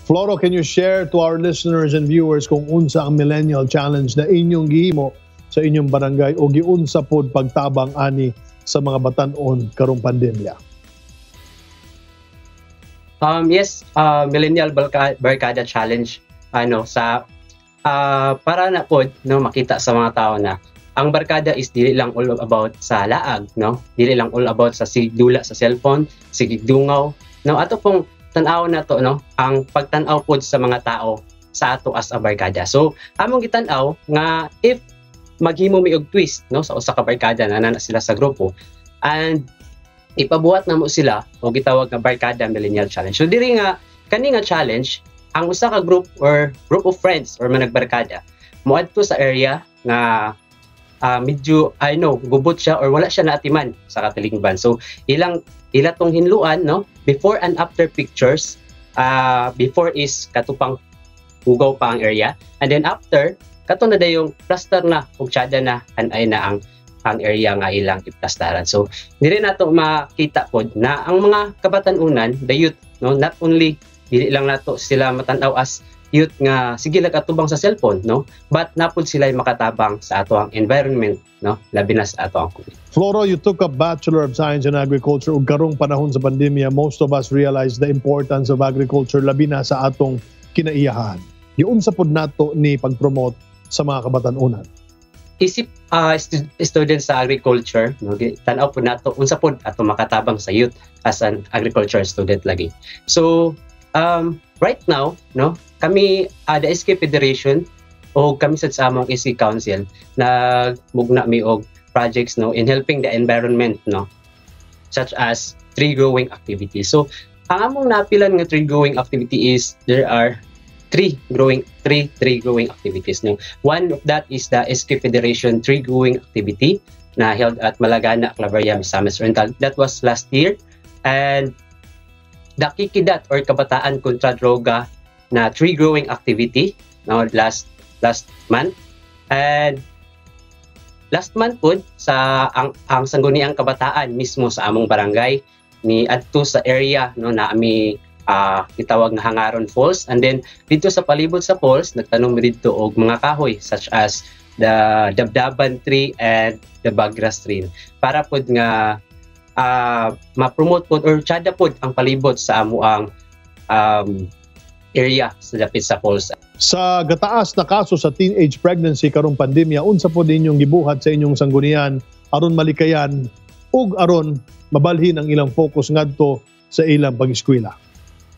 Floro, can you share to our listeners and viewers kung unsa ang Millennial Challenge na inyong gihimo sa inyong barangay o giunsa pod pagtabang ani sa mga batan-on karong pandemya? Yes, Millennial Barkada Challenge, ano, sa para na pod, no, makita sa mga tao na ang barkada is dili lang all about sa laag, no, dili lang all about sa sigdula sa cellphone, sigdungaw, no. Ato pong tan-aw na to, no, ang pagtan-aw pod sa mga tao sa ato as a barkada. So among gitan-aw nga if maghimo mi og twist, no, sa usa ka barkada na na sila sa grupo and ipabuhat namo sila og gitawag nga Barkada Millennial Challenge. So diri nga kani nga challenge, ang usa ka group or group of friends or managbarkada moadto sa area nga medyo, I know, gubot siya or wala siya naatiman sa katilingban. So ilang ila tong hinluan, no, before and after pictures. Before is katupang hugaw pa ang area and then after, kato na dayong plaster na ug tsada na, anay na ang area nga ilang iplastaran. So diri nato makita pod na ang mga kabatan-unan, the youth, no, not only dili lang nato sila matan-aw as youth nga sige lang atubang sa cellphone, no, but napud sila makatabang sa ato ang environment, no, labi na sa ato ang community. Floro, you took a Bachelor of Science in Agriculture ug karong panahon sa pandemya, most of us realize the importance of agriculture, labi na sa atong kinaiyahan. Giunsa pod nato ni pag-promote sa mga kabatan-unan? Isip student sa agriculture, no, tan-aw pod nato unsa pod ato makatabang sa youth as an agriculture student lagi. So right now, no, kami, the SK Federation o kami sa among SK Council, nagmugna mi og projects, no, in helping the environment, no, such as tree growing activities. So ang among napilan nga tree growing activity is there are three growing three tree growing activities, no. One of that is the SK Federation tree growing activity na held at Malagana, Claveria, Misamis Oriental. That was last year. And the Kikidat or Kabataan Kontra Droga na tree growing activity, no, last last month. And last month pod sa ang Sangguniang Kabataan mismo sa among barangay ni adto sa area, no, na ami gitawag nga Hangaron Falls, and then dito sa palibot sa falls nagtanom mi didto og mga kahoy such as the Dabdaban tree and the Bagras tree para pod nga ma-promote pod or tsada pod ang palibot sa amoang area sa dapit sa falls. Sa gataas na kaso sa teenage pregnancy karong pandemya, unsa po ninyong gibuhat sa inyong sanggunian aron malikayan ug aron mabalhin ang ilang focus ngadto sa ilang pag-eskwela?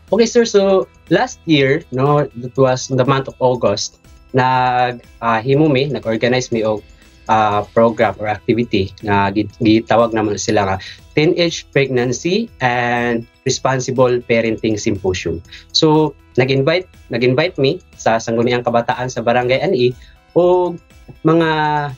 Okay, sir, so last year, no, that was in the month of August, nag himo mi, nag-organize mi og program or activity nga gitawag naman sila nga Teenage Pregnancy and Responsible Parenting Symposium. So nag-invite mi sa Sangguniang Kabataan sa Barangay Ani og mga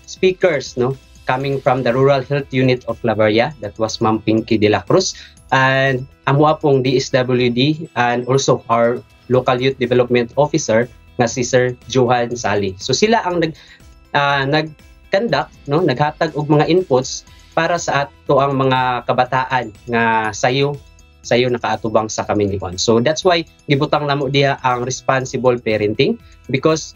speakers, no, coming from the Rural Health Unit of Claveria, that was Ma'am Pinky de la Cruz, and amo pong DSWD and also our local youth development officer nga si Sir Johan Sali. So sila ang nag conduct, no, naghatag og mga inputs para sa ato ang mga kabataan nga sayo sayo nakaatubang sa kaminyoan. So that's why gibutang namo diha ang responsible parenting, because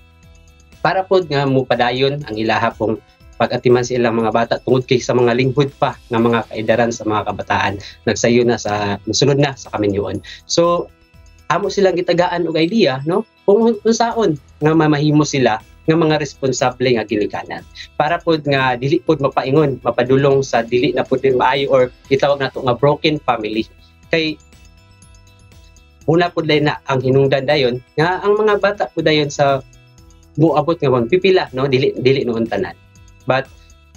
para pod nga mupadayon ang ilaha pong pag-atiman sa ilang mga bata tungod kay sa mga linghod pa nga mga kaedaran sa mga kabataan nagsayo na sa musunod na sa kaminyoon. So amo silang gitagaan og idea, no, kung unsaon nga mamahimo sila nga mga responsable nga ginikanan para pod nga dili pod mapaingon, mapadulong sa dili na pod maayo or gitawag nato nga broken family, kay una pod na ang hinungdan dayon nga ang mga bata pod dayon sa muabot nga bon pipila, no, dili dili noon tanan, but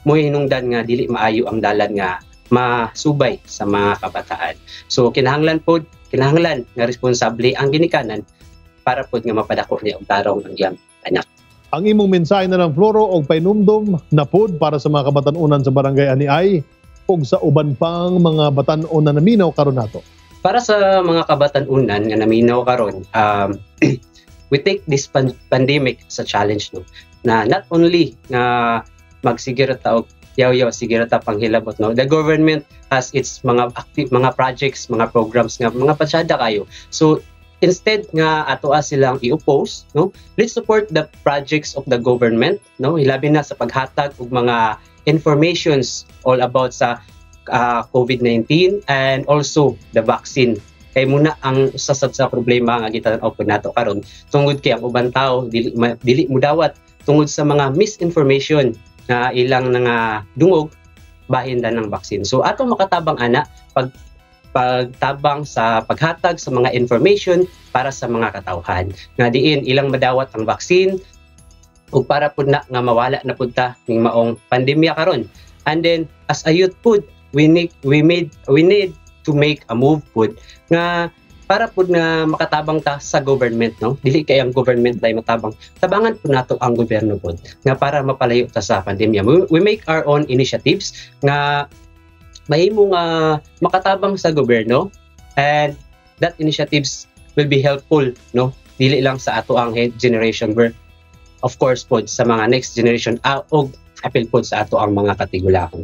mo hinungdan nga dili maayo ang dalan nga masubay sa mga kabataan. So kinahanglan pod, kinahanglan nga responsable ang ginikanan para pod nga mapadako niya og tarong ang iyang anak. Ang imong mensahe na lang, Floro, og painumdum na pod para sa mga kabatan-unan sa Barangay Aniay ug sa uban pang mga batan-on na naminaw karon nato. Para sa mga kabatan-unan nga naminaw karon, we take this pandemic sa challenge, no, na not only nga magsigir ta og yaw-yaw, sige ra ta panghilabot, no. The government has its mga active mga projects, mga programs nga mga patsada kayo. So Instead nga atoa silang i-oppose, no, let's support the projects of the government, no, hilabi na sa paghatag og mga informations all about sa COVID-19 and also the vaccine, kay mao na ang usa sad sa problema nga gitan-aw pud nato karon, tungod kay ang uban tao dili mudawat tungod sa mga misinformation nga ilang nga dungog bahin da ng vaccine. So ato makatabang ana pagtabang sa paghatag sa mga information para sa mga katawhan nga diin ilang madawat ang vaccine ug para pud na nga mawala na pud ta ning maong pandemya karon. And then as a youth pud, we need to make a move pud nga para pud nga makatabang ta sa government, no? Dili kay ang government lay matabang, tabangan pud nato ang gobyerno pud nga para mapalayo ta sa pandemya. We make our own initiatives nga mahimo nga makatabang sa gobyerno, and that initiatives will be helpful, no, dili lang sa ato ang generation but of course pod sa mga next generation, og apil pod sa ato ang mga katigulangan.